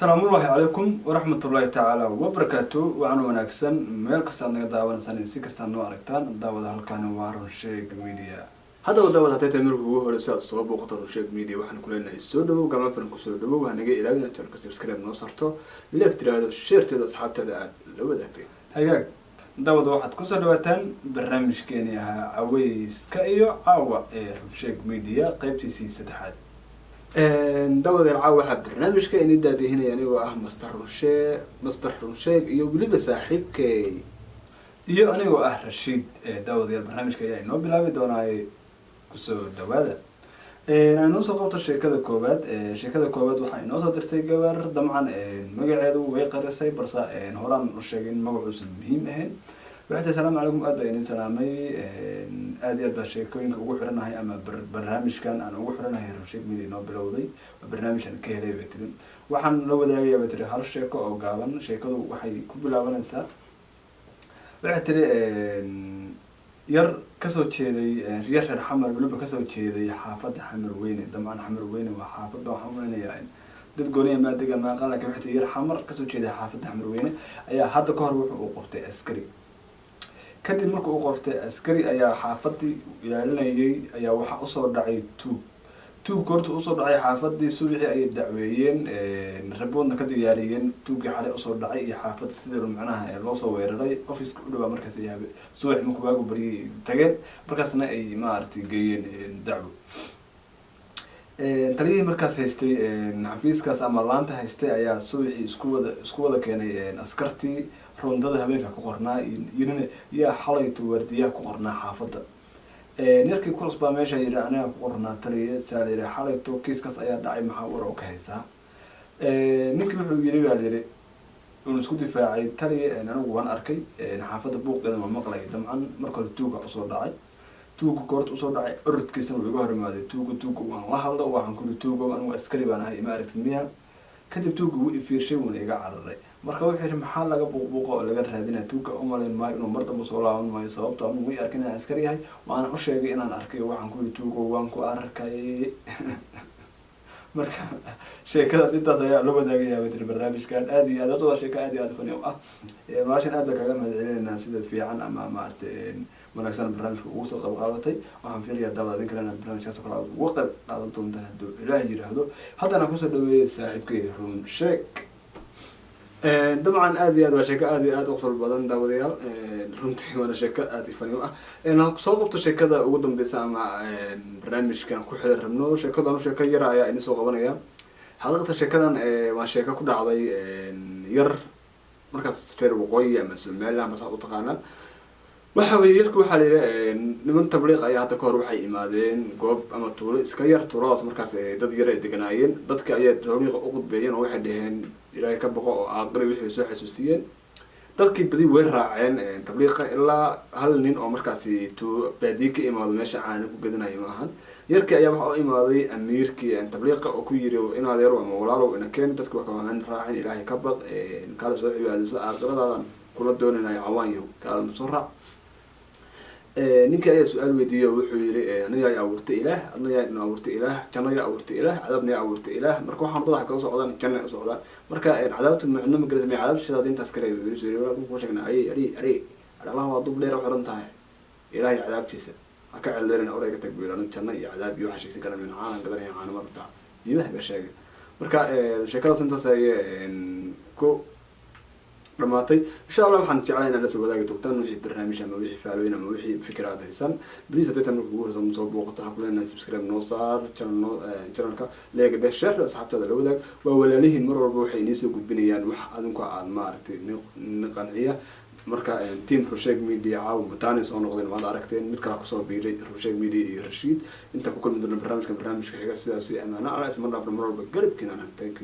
Asalaamullaahi calaykum waraxmatullaahi tacaala wabarakaatu. Waxaana wanaagsan meel kasta aad naga daawanaysaan, si kastaan noo aragtaan. Daawada, halkaani waa Runsheeg Media. Haddaba daawad, hadday tahay marka ugu horeyso aad soo booqato Runsheeg Media, waxaan ku leenahay soo dhawow, gacmo furan kusoo dhawow. Hanaga ilaawin inaad channelka subscribe noo sarto, like tiraahdo, shareteeda asxaabteeda aad la wadaagtay. Hagaag daawada, waxaad kusoo dhawaataan barnaamijkeeni ahaa Caweyska iyo Caawa ee Runsheeg Media, qeybtiisii saddexaad. Daawadayaal, caawa waxaa barnaamijka ini daadihinaya anigoo ah Master Runshee, Master Runsheeg, iyo weliba saaxiibkay iyo anigoo ah Rashiid. Daawadayaal, barnaamijka ayaa inoo bilaabi doonaaye, kusoo dhawaada. Aynoo soo qabto sheekada koowaad. Sheekada koowaad waxaa inoo soo dirtay gabar, dabcan magaceedu way qarisay, balse horaan u sheegay in magacuusan muhiim ahayn. Waxay tahay: "Asalaamu calaykum, aad baa idin salaamay, aad iyo aad baa sheekooyinka ugu xiranahay ama barnaamijkan aan ugu xiranahay Runsheeg Media inoo bilowday. Waa barnaamij aan ka helay," bay tiri. "Waxaan la wadaagayaa," bay tiri, "hal sheeko oo gaaban. Sheekadu waxay ku bilaabanaysaa," waxay tiri, "yar kasoo jeeday, yar reer Xamar, weliba kasoo jeeday xaafadda Xamar Weyne." Dabcan Xamar Weyne waa xaafadda, waxaan umaleynaya dad gooniya maadiga maaqan, lakin waxay tiri yar Xamar kasoo jeeday xaafadda Xamar Weyne ayaa hadda kahor wuxuu uu qortay askari. Kadib marka uu qortay askari ayaa xaafadii ilaalinayay ayaa waxaa usoo dhacay tuug. Tuug horta usoo dhacay xaafadii subaxii ayay dacweeyeen, raboodna ka diyaariyeen tuugii xalay usoo dhacay iyo xaafadda sidii macnaha loo soo weeraray. Officeka u dhawaa markaas ay subax markuu waagu baryay tageen, markaasna ay maaragtay geeyeen dacwo. Taliyihii markaas haystay xafiiskaas ama laanta haystay ayaa subaxii isku wada keenay askartii roondada habeenka ku qornaa, yirina: "Yaa xalayto waardiyaha ku qornaa xaafadda?" Yarkii ku cusbaa meesha yidhi: "Aniga ku qornaa, taliye." Saa la yidhi: "Xalayto kiiskaas ayaa dhacay, maxaa war oo ka haysaa?" Ninkii wuxuu yidhi, baa la yidhi, uu isku difaacay: "Taliye, anigu waan arkay xaafadda, buuqeeda waa maqlay. Dabcan marka hore tuuga usoo dhacay, tuuga koorta usoo dhacay, orodkiisana wuu iga hor imaaday tuuga. Tuuga waan la hadlo, waxaan ku yidhi: 'Tuuga, anigu askari baan ahay, ima aragtid miya?' Kadib tuuga wuu ifiirshay, wuuna iga cararay." Marka wuxuu yidhi: "Maxaa laga buuqbuuqa oo laga raadinaya tuuga? Umalayn maayo inuu mar damba soo laaban maayo, sababto anigu way arkin inaan askari yahay, waana u sheegay inaan arkay. Waxaan ku yidhi: 'Tuugo, waan ku arkay.'" Marka sheekadaas intaas ayaa la wadaagayaa, bay tiri, barnaamijkan. Aad iyo aad horta waa sheeko aad iyo aad funny u ah. Maashan aad baan kaga mahad celinaynaa sida fiican ama maaragtay wanaagsan barnaamijka ugu soo qayb qaadatay. Waxaan filayaa, daawad, adin kalena barnaamijkaas oo kale aad uga qayb qaadan doontaan hadduu Ilaah yiraahdo. Haddana kusoo dhaweeyay saaxiibkay Run Sheeg. Dabcan aad iyo aad waa sheeko aad iyo aad u qosol badan, daawadayaal, runtii waana sheeko aad i funny u ah. Soo qabto sheekada ugu dambeysa ama barnaamijkan ku xili rabno. Sheekadan sheeko yara ayaa idin soo qabanaya. Xaqiiqata sheekadan waa sheeko ku dhacday yar markaas reer waqooyi ama Somaliland ama saad u taqaanaan. Waxa weye yarka waxaa la yidhi niman tabliiq ayaa hadda kahor waxay imaadeen goob ama tuulo iska yar. Tuuladaas markaas dad yar ay deganaayeen. Dadka ayaa tabliiqa u qudbeeyeen oo waxay dhaheen Ilaahay ka baqo oo aaqili wixii soo xasuusiyeen. Dadkii badi way raaceen tabliiqa, ilaa hal nin oo markaasi baadiye ka imaado, meesha caana ku gadanayo ma ahan. Yarkii ayaa waxa u imaaday amiirkii tabliiqa oo ku yiri: "In adeero ama walaalow, ina keen, dadki waa kamaan raacin, Ilaahay ka baq, kaala soo cibaadayso, aaqiradaadan kula doonanayo, cawaan yahow, kaalana soo raac." Ninkii ayaa su-aal weydiiyey oo wuxuu yihi: "Aniga yaa abuurtay Ilaah, adna yaa ina abuurtay Ilaah, janno yaa abuurtay Ilaah, cadaabna yaa abuurtay Ilaah? Marka waxaan wadada kaga socdaan janna u socdaan, marka cadaabta macno ma galaysa, cadaabta shayaadiintaas kale ku sheegna ayay ari ari alaha waa dub dheer u xiran tahay. Ilaahay cadaabtiisa ha ka celdeerina, orayga tag," buu yidhi. "Anigu janno iyo cadaab iyo waxaa sheegtay garan, caanan gadanaya, caano marta diimaha ga sheegay." Marka sheekadaas intaas ayay ku dhamaatay. Insha Allah waxaan jeclahay inaan lasoo wadaagi doontaan wixii barnaamij ama wixii faalooyin ama wixii fikir aad haysan. Please, haddii tan marka ugu horeysa soo booqato, waxaan kuleenahay subscribe noo saar channel, noo channelka like dheh, share asxaabtaada la wadaag. Waa walaalihiin, mar walba waxay inii soo gudbinayaan wax adinku aad maaragtay ni qanciya. Marka team Rusheeg Media caawa mataani soo noqdeen, waad aragteen, mid kala kusoo biiray Rusheeg Media iyo Rashiid. Inta ku kulmi doona barnaamijka xiga, sidaas iyo amaano Alla, isma dhaafno, mar walba garabkiina. Thank you.